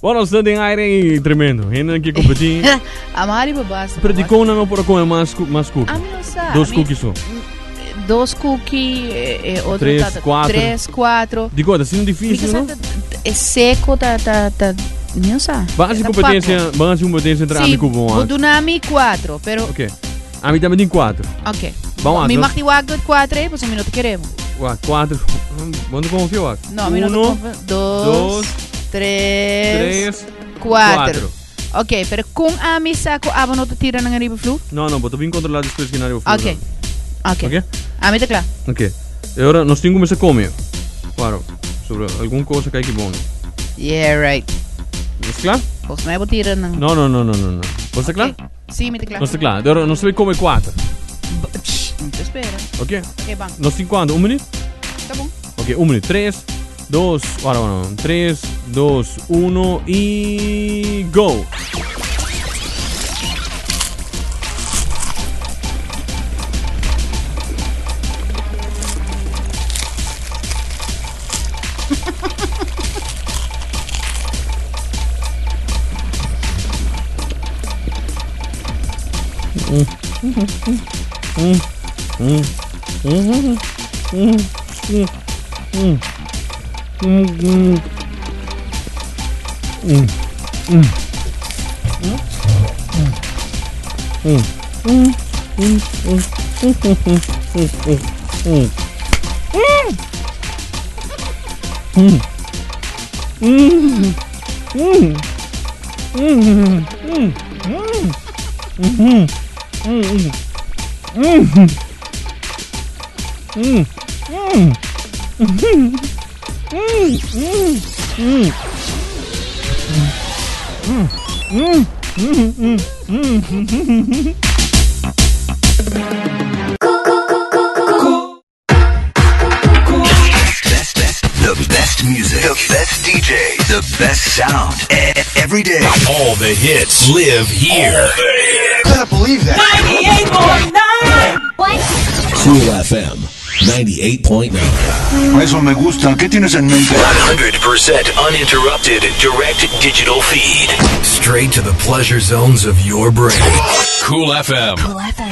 Bueno, nos ta den aire y tremendo. Hende ke competi. Amari pa basta. Pero di kon nan no por a come mas, mas cookie? Ami no sa. Dos cookies so. Dos cookie, eh, eh, otro Tres, tata, cuatro. Tres, cuatro. Di kon, ta asina Mi difícil, sa no? ta, e seco ta, ta, ta, mi no sa. Ban hasi Ta competencia, paco. ban hasi competencia entre ami Sí, ku bo. bo duna mi cuatro, pero, Ok. Ami tambe tin cuatro. ok. Vamos, Mi nos- mag di wak cuatro, eh, pasobra mi no te queremos. Wak, cuatro. Bo no confia wak. No, mi no te Uno, confia. Dos, dos, tres, tres, cuatro. cuatro. Ok, pero con ami saco abo no te tira nan arriba vloer? No, no, bo ta bin controla despues ki nan riba vloer. Ok. Ok. Ok? Ami ta kla. Ok. E ora nos tin cuminsa come. Claro. Sobre algun cosa kai ki bon. Yeah, right. Nos kla? Volgens mij bo tira nan. No, no, no, no, no, no. Bo ta kla? Sí, mi ta kla. Nos ta kla. E ora nos ta bay come cuater. Psh, mi ta spera. Ok? Ok, ban. Nos tin cuanto? Un minuut? Ta bon. Ok, un minuut. Tres, dos, ora, ora. Tres, dos, uno y go! The best music, the best DJ, the best sound. Every day. All the hits live here. Gotta believe that. 98.9. Cool FM 98.9. Eso me gusta. ¿Qué tienes en mente? 100% uninterrupted direct digital feed. Straight to the pleasure zones of your brain. Cool FM. Cool FM.